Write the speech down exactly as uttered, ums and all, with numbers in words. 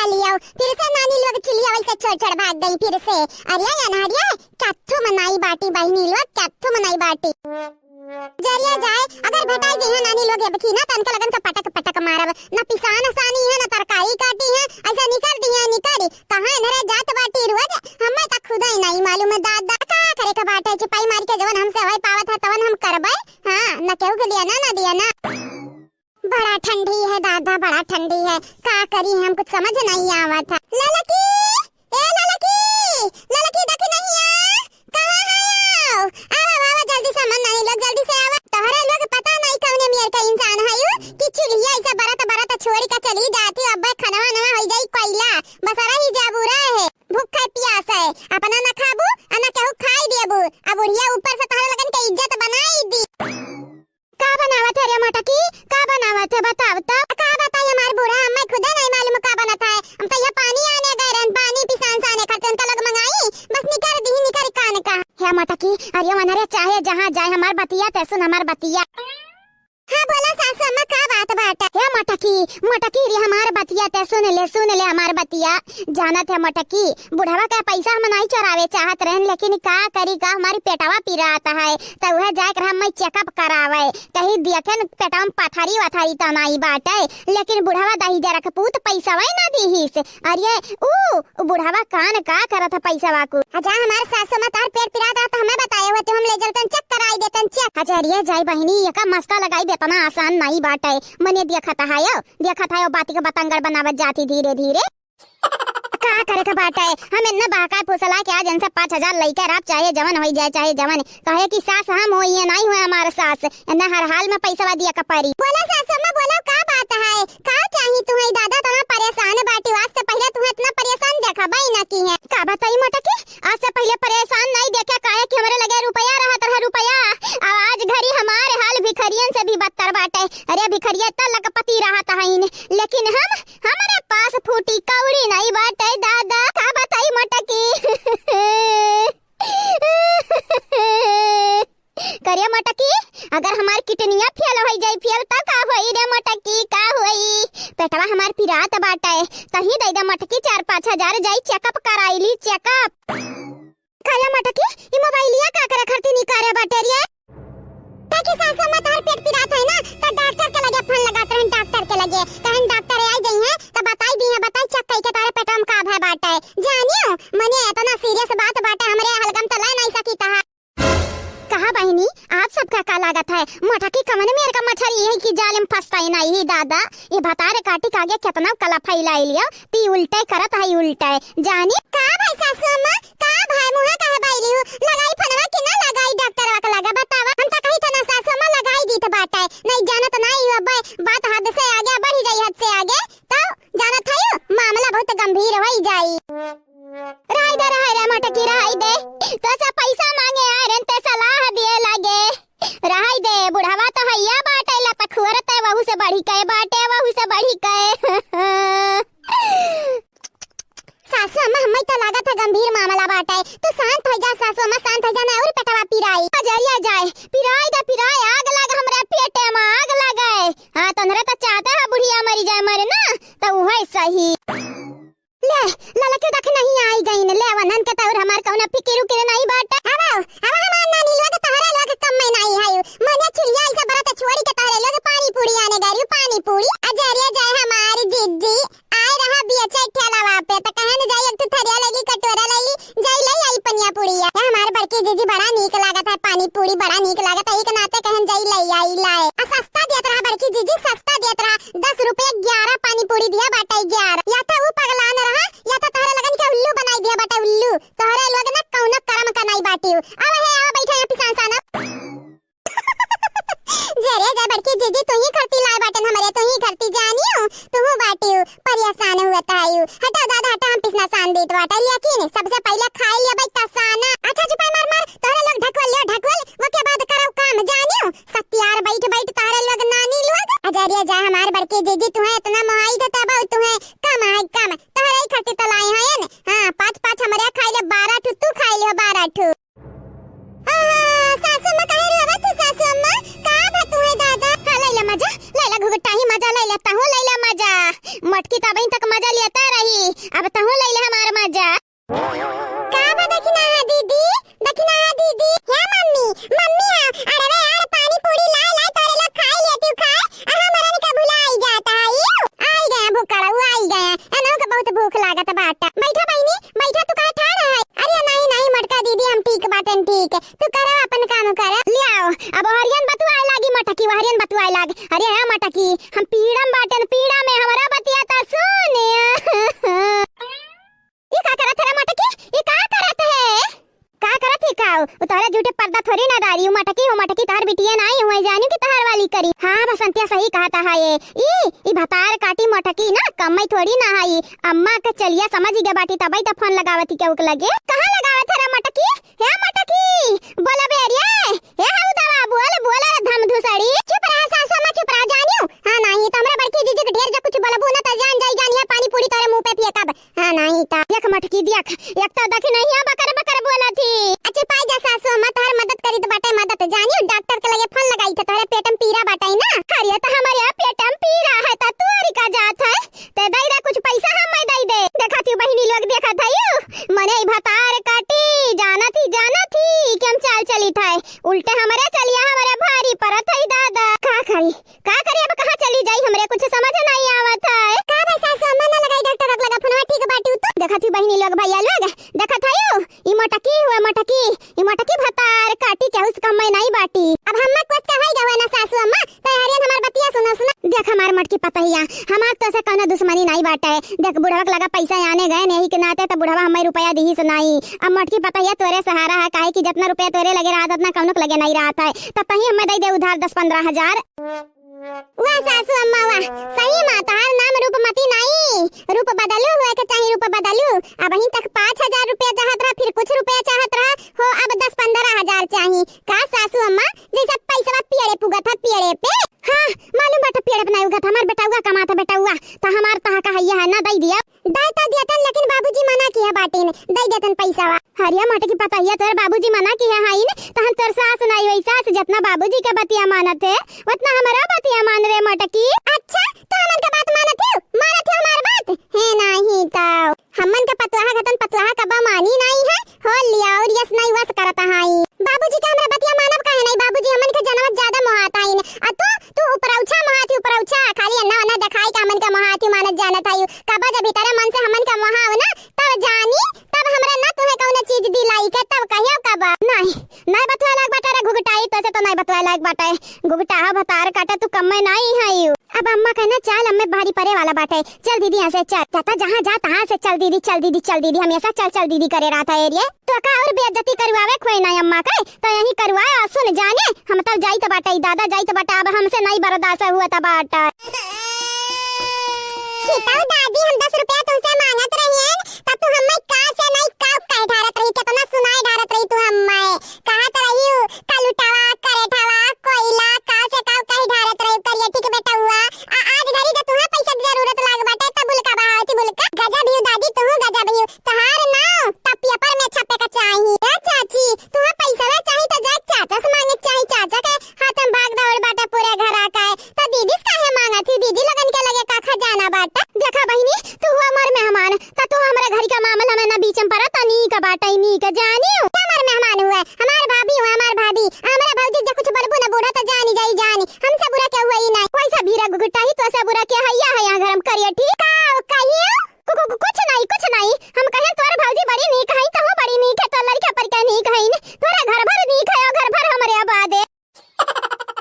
लियो। फिर से नानी लोग चिल्लिया वैसे छोड़ छोड़ भाग गई फिर से। अरे अनहरिया, कत्थु मनाई बाटी बहिनी लोग, कत्थु मनाई बाटी। जरिया जाए, अगर भेटाई जइहैं नानी लोग एबकी ना, त इनका लगन का पटक पटक मारब। ना पिसान सानी है, ना तरकारी काटी है, ऐसा निकर दिहैं, निकरी। कहाँ इनहरे जात बाटी रोज, हमें त खुदा ही नहीं मालूम है दादा। का करे के बाटे, चिपाई मार के जवन हमसे होई पावत है तवन हम करबै। हाँ, न केहू के दिया ना, ना दिया ना। बड़ा ठंडी है दादा, बड़ा ठंडी है, का करी हम, कुछ समझ नहीं आवत है। ललकी, ए ललकी, ललकी दखिनहिया, कहाँ है? आवा, आवा, आवा, जल्दी से मन नहीं लोग, जल्दी से आवा। तोहरे लोग पता नहीं कौने मेर का इंसान है यू कि चूल्हिया ऐसे बरत बरत छोड़ के चली जाती। अब खनवा नवा हो जाई कोयला, बस रही जाबू रहे। भूख है, पियास है, अपना न खाबू, आ न केहू खाई देबू। अब बुढ़िया ऊपर से तोहरे लगन के इज्जत बनाई दी। का बनावत है रे मोटकी? का बनावत है बताव तो? का बताई हमार बूढ़ा, हमें खुदे नहीं मालूम का बनत है। हम तो ये पानी आने गए रहन, पानी पिसान साने खातिर उनका लोग मंगाई, बस निकर दी, निकर कान का। हे मोटकी, अरे वनरे चाहे जहाँ जाए, हमार बतिया ते सुन, हमार बतिया। हाँ बोला सासू अम्मा, का बात बाटे? हे मोटकी, मोटकी रे हमार बतिया ते सुन ले, सुन ले हमार बतिया। जानत है मोटकी, बुढ़वा का पैसा हम नहीं चोरावे चाहत रहन, लेकिन का करी, का हमारी पेटवा पिरात है, त उहे जाए के रहा मैं checkup करावे, कहीं देखेन पेटवा में पथरी वथरी त नहीं बाटे, लेकिन बुढ़वा दहिजरा के पूत पैसा वही ना दीहिस। अरे ऊ, ऊ बुढ़वा कान का करत है पैसा वाकू। अच्छा हमार सासू माँ तार पेट पिरात रहा त हमें बताए होते, हम ले चलतन check कराई देतन check। अच्छा अरे जाई बहिनी, एका मस्ता लगाई देतना आसान नहीं बाटे, मने देखत है यो, देखत है यो बाती के बतंगड़ बनावत जाती धीरे धीरे। का करे के बाटे? हम इतना बहकाए फुसला के आज इनसे पाँच हजार लइके रात चाहे जवन होई जाए, चाहे जवन। कहे कि सास हम हो, ये नहीं हुए हमार सास। इतना हर हाल में पैसा दिया के परी। बोला सासू अम्मा, बोला का बात है? का चाही तुम्हें दादा? तना परेशान बाटी, आज से पहले तुम्हें इतना परेशान देखा बाई ना की है। का बताई मोटकी, आज से पहले परेशान नहीं देखे, काहे कि हमरे लगे रुपया रहत रहा, रुपया। अब आज घरी हमारे हाल भिखरियन से भी बदतर बाटे। अरे भिखरिया त लखपति रहत हईन, लेकिन हम, हमरे पास फूटी कौड़ी नहीं बाटे दादा, का बताई मोटकी। करे मोटकी, अगर हमार किडनिया फेल होई जाई फेल, त का होई रे मोटकी, का होई? पेटवा हमार पिरात बाटे, तही दे दे मोटकी चार पाँच हजार, जाई checkup कराई ली, checkup। करे मोटकी, ई मोबाइलिया का करे खातिर निकारे बाटे रे? देखी सासू अम्मा, तोहर पेट पिरात है ना, त डॉक्टर के लगे फोन लगात रहन, डॉक्टर के लगे। कहन डॉक्टर आई जइहैं, त बताई दिहैं, बताई check कइके तोहरे पेटवा में का भय बाटे। जानियो, मने इतना serious बात बाटे, हमरे हलगम त ले नहीं सकी तहा। कहा बहिनी, आप सबका का लागत है? मोटकी कमन मेर का मछरी है कि जाल में फंसता ही नहीं दादा। ये भतारे काटी के आगे कितना कला फैलाई लियो, ती उल्टे करत है, उल्टे। जानी का भाई सासू अम्मा, का भाई मुहा काहे बाई लियो? लगाई फोनवा कि ना लगाई डॉक्टरवा के लगे, बतावा। हम तो कही था ना सासू अम्मा लगाई दीत बाटे, नहीं जानत नहीं हो बे, बात हद से आगे बढ़ी जाई, हद से आगे। तो जानत है मामला बहुत गंभीर होई जाई। रहाई दे, रहाई रे मोटकी, रहाई दे। तो से पैसा मांगे आए रहन, ते सलाह दिए लागे। रहाई दे, बुढ़वा तो हैया बाटे, लतखुअर ते वहू से बढ़ी के बाटे, वहू से बढ़ी के। सासू अम्मा, हमें तो लागत है गंभीर मामला बाटे। तू शांत हो जा सासू अम्मा, शांत हो जा, ना और पेटवा पिराई। अजरिया जाए, पिराई दे पिराई, आग लग हमरे पेटे में, आग लगे। हाँ, तोहरे तो चाहते है बुढ़िया मरी जाए, मरे ना, तो वही सही। ले, ललकी दखिनहिया आई गईन, ले वनन के तौर हमार कौनो फिकिर उकिर नहीं बाटे। अब, अब हमार नानी लोग तोहरे लोग कम में नहीं है। मने चिड़िया ऐसे बरत छोड़ी के तोहरे लोग पानी पूरी आने गरी, पानी पूरी। अजरिया जाए हमारी जिज्जी, आए रहा बियचे ठेलावा पे, त कहन जाई एक ठो थरिया ले ली, कटोरा ले ली, जाई ले आई पनिया पूरी। ए, हमार बड़की जिज्जी बड़ा नीक लागत है पानी पूरी, बड़ा नीक लागत है, एक नाते कहन जाई ले आई लाए। आ सस्ता देत रहा बड़की जिज्जी, सस्ता देत रहा, दस रुपये ग्यारह पानी पूरी दिया बाटे, ग्यारह। या तो ऊ पगलान रहा, या तो तोहरे लगन के उल्लू बनाई दिया बाटे, उल्लू। तोहरे लोग ना कौनो करम का नहीं बाटियो। आवा है, आवा बैठा यहाँ पिसान साना। जे रे जे बड़की जीजी, तू ही खरती लाए बाटन हमरे, तू ही खरती जानियो, तू हूँ बाटियो, परेशान हुअत आयु। हटाओ दादा, हटा, हम पिसना सान देत बाटे, लेकिन सबसे पहले खाई लिया भाई तसाना। अच्छा चुपाई मार मार, तोहरे लोग ढकवल लियो, ढकवल, वो के बाद करो काम, जानियो। सत्यार बैठ बैठ तोहरे लोग नानी लोग। अजरिया जा हमार बड़की जीजी, तुहे इतना मोहाई थे तब तुहे कम है कम, तोहरे ही खरती तो लाए हैं न। हाँ, पाँच पाँच हमरे खाई ले, बारह ठू तू खाई लियो, बारह ठू। आहा, सासू अम्मा काहे रोवत हो सासू अम्मा? का बा तुहे दादा? हाँ, लैला मजा, लैला घुघटाही मजा, लैला ताहू लैला मजा। मोटकी तबहिन तक मजा लेता रही, अब तहूँ ले ले हमार मजा। का बा दखिनहा दीदी? दखिनहा दीदी, हे मम्मी, मम्मी आ, अरे वे यार, पानी पूरी लाए, लाए, तोरे लोग खाए लेती खाए, आ हमरन का भुलाई जाता है। यू, आई गया भुक्कड़, वो आई गया। एनहू के बहुत भूख लागत बाटा। बैठा बहिनी, बैठा, तू काहे ठाड़ है? अरे नहीं, नहीं, मोटका दीदी, हम ठीक बाटन, ठीक। तू करा अपन काम करा। ले आओ, अब हरियन बतुआए लागी मोटकी, हरियन बतुआए लाग। अरे हाँ मोटकी, हम पीड़म बाटन, पीड़ा में हमरा बतिया ता सुने। ई का करत है रे मोटकी? ई का करत है? का करत ही का? उ तोहरे झूठे पर्दा थोड़ी ना डारी। उ मोटकी, उ मोटकी तोहर बिटिया नाई हुए, जानी कि तोहर वाली करी। हाँ, बसंतिया सही कहत है ये। ई, ई भतार काटी मोटकी ना, कम्मई थोड़ी ना है ई। अम्मा के चलिया समझ गए बाटी, तबई त फोन लगावत ही केहू के लगे। कहाँ लगावत है रे मोटकी? हे मोटकी, बोला बे रे। हे हऊ दवा, बोल, बोल रे धमधुसड़ी। चुप रहा सासू अम्मा, चुप रहा जानियो। हाँ, नाई त हमरा बड़की जीजी के ढेर जा कुछ बोलबू ना त जान जाई, जानिया पानी पूरी तोरे मुंह पे फेंकब। हाँ, नाहीं त। देख मोटकी, देख, एक तो देखी नहीं है, बकर बकर बोलत ही। अच्छा, पाई जा सासू अम्मा, तोहर मदद करी त बाटे मदद। जानी, डॉक्टर के लगे फोन लगाई थे, तोहरे पेट में पीरा बाटे ना। अरे, त हमारे यहाँ पेट में पीरा है, त तू अरी का जात है? ते दई दे कुछ पैसा, हम मैं दई दे। देखत ही बहिनी लोग, देखत है यू, मने ई भतार काटी, जानत ही, जानत ही कि हम चाल चलित है। उल्टे हमरे चलिया, हमरे भारी परत है दादा। का करी? का करी, अब कहाँ चली जाई, हमरे कुछ समझ नहीं आवत है। का भाई सासू अम्मा ना लगाई डॉक्टर के लगा फोनवा, ठीक बाटी उ तो। देखत ही बहिनी लोग, भैया लोग, देखत है यू, ई मोटकी हुए मोटकी, ई मोटकी भतार काटी केहू से कम नहीं बाटी। अब हम्मा कुछ कहै गवे ना सासू अम्मा, तो हरियन हमार बतिया सुना सुना। देख हमार मोटकी पतहिया, हमार तो से कौनो दुश्मनी नहीं बाटे। देख बुढ़वा के लगा पैसा आने गए नहीं के नाते तो बुढ़वा हमें रुपया दिही से नहीं। अब मोटकी पतहिया तोरे सहारा है, काहे कि जितना रुपया तोरे लगे रहत उतना कौनो के लगे नहीं रहत है। तब तही हमें दे दे उधार दस पन्द्रह हजार। वाह सासू अम्मा वाह, सही मा तहार नाम रूपमती नाई, रूप बदलू हुए के चाही, रूप बदलू। अबहिन तक पाँच हजार रुपया चाहत रहा, फिर कुछ रुपया चाहत रहा, हो अब दस पन्द्रह हजार चाही। का सासू अम्मा, जैसे पैसवा पेड़े पुगत है पेड़े पे। हाँ, मालूम बाटे पेड़े पे नहीं उगत, हमार बेटउआ कमात है बेटउआ, तो हमार तहा का हैया है ना, दई दिया। दाई तो दियतन, लेकिन बाबूजी मना किया बाटिन, दई देतन पैसावा। हरिया मोटकी पतहिया, तोर बाबूजी मना किया है न, तो हम तोर सास नहीं होई, सास जितना बाबूजी के बतिया मानत है, उतना हमारा बतिया मान रे मोटकी। अच्छा, तो हमन के बात मानत हो, मानत हो हमार बात? है नहीं तो। हमन के पतवाहा खतन पतवाहा कबा मानी नाई है, हो लिया और यस नाई वस करत हाई। बाबूजी के हमरा बतिया मानब काहे नाई? बाबूजी हमन के जनवत ज्यादा मोहात आइन। आ तू, तू उपरौछा मोहाती उपरौछा, खाली अन्ना वन्ना देखाई के हमन के मोहाती मानत जानत आई। कबा जब भीतरे मन से हमन के मोहाव ना, तब जानी, तब हमरा ना तुहे कौनो चीज दिलाई के, तब कहियो कबा। नाई, नाई बतवा लाग बाटे रे घुघटाई, तोसे तो नाई बतवा लाग बाटे। घुघटाहा भतार काटे तू कम्मे नाई है। अब अम्मा कहना, "चाल अम्मे भारी परे वाला बाटे, चल दीदी यहाँ से चल।" कहता, "जहाँ जा तहाँ से चल दीदी, चल दीदी, चल दीदी, हमेशा चल चल दीदी करे रहत है रे।" तो का और बेइज्जती करवावे खोए ना अम्मा के, तो यही करवाए। और सुन जाने, हम तब जाइत बाटे, दादा जाइत बाटे, अब हमसे नहीं बर्दाश्त हुआ था बाटे।